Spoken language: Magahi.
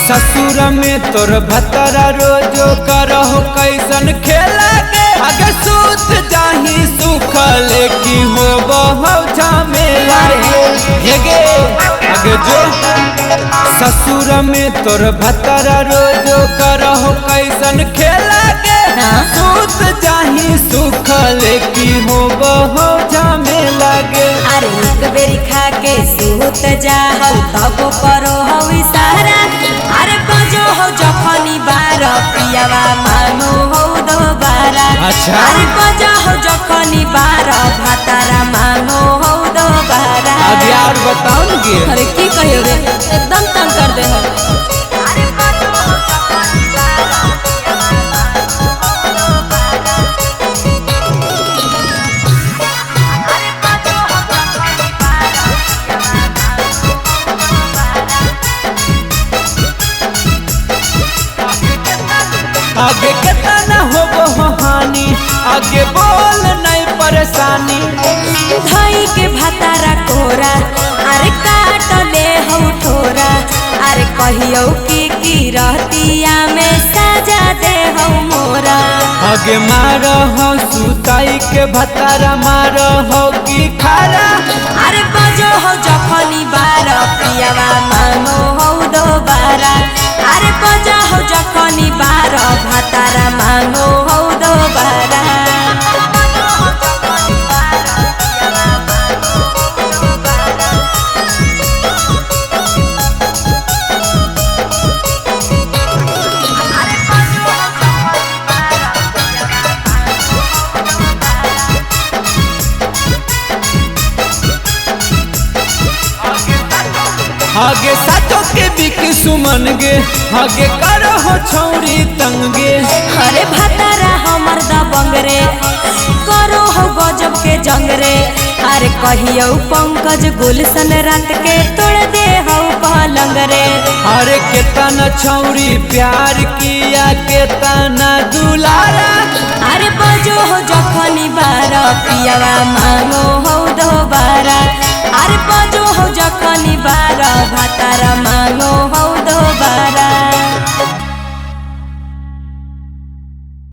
ससुर में तोर भतरा रोजो करहो कैसन खेला गे। अगर सूत जाही सुखल की हो बहु झमेला गे। हे गे अगे जो ससुर में तोर भतरा रोजो करहो कैसन खेला गे। सूत जाही सुखल की हो बहु झमेला गे। अरे एक बेरी खा के सूत जा हौ तब करो हौ इशारा। अरे बजो हौ जखनी बार पियावा मांगो हौ दोबारा। अच्छा। अरे बजो हौ जखनी बार भातारा मांगो हौ दोबारा। अरे यार बताओ न गे। अरे की कहियो रे, एकदम तंग कर दे हो। आगे केतना होबो हानि, आगे बोल नहीं परेशानी। धई के भातारा कोरा अरे काट ले हौ ठोरा। अरे कहियो की रहतिया में सजा दे हौ मोरा। आगे मारो हो सुताई के भतारा मारो हो की खारा। अरे बजो हौ जखनी बार पियावा मांगो हौ दोबारा। अरे बजो हौ जखनी बार भातारा मांगो हौ दोबारा। आगे सातो के बिक सुमन गे, आगे करो हो छौरी तंग गे। अरे भातारा हमर दबंग रे, करो हो गजब के जंग रे। अरे कहियो पंकज गुलशन रात के तोड़ दे हौ पलंग रे। अरे केतना छौरी प्यार किया केतना दुलारा। अरे बजो हो जखनी बार पियावा मांगो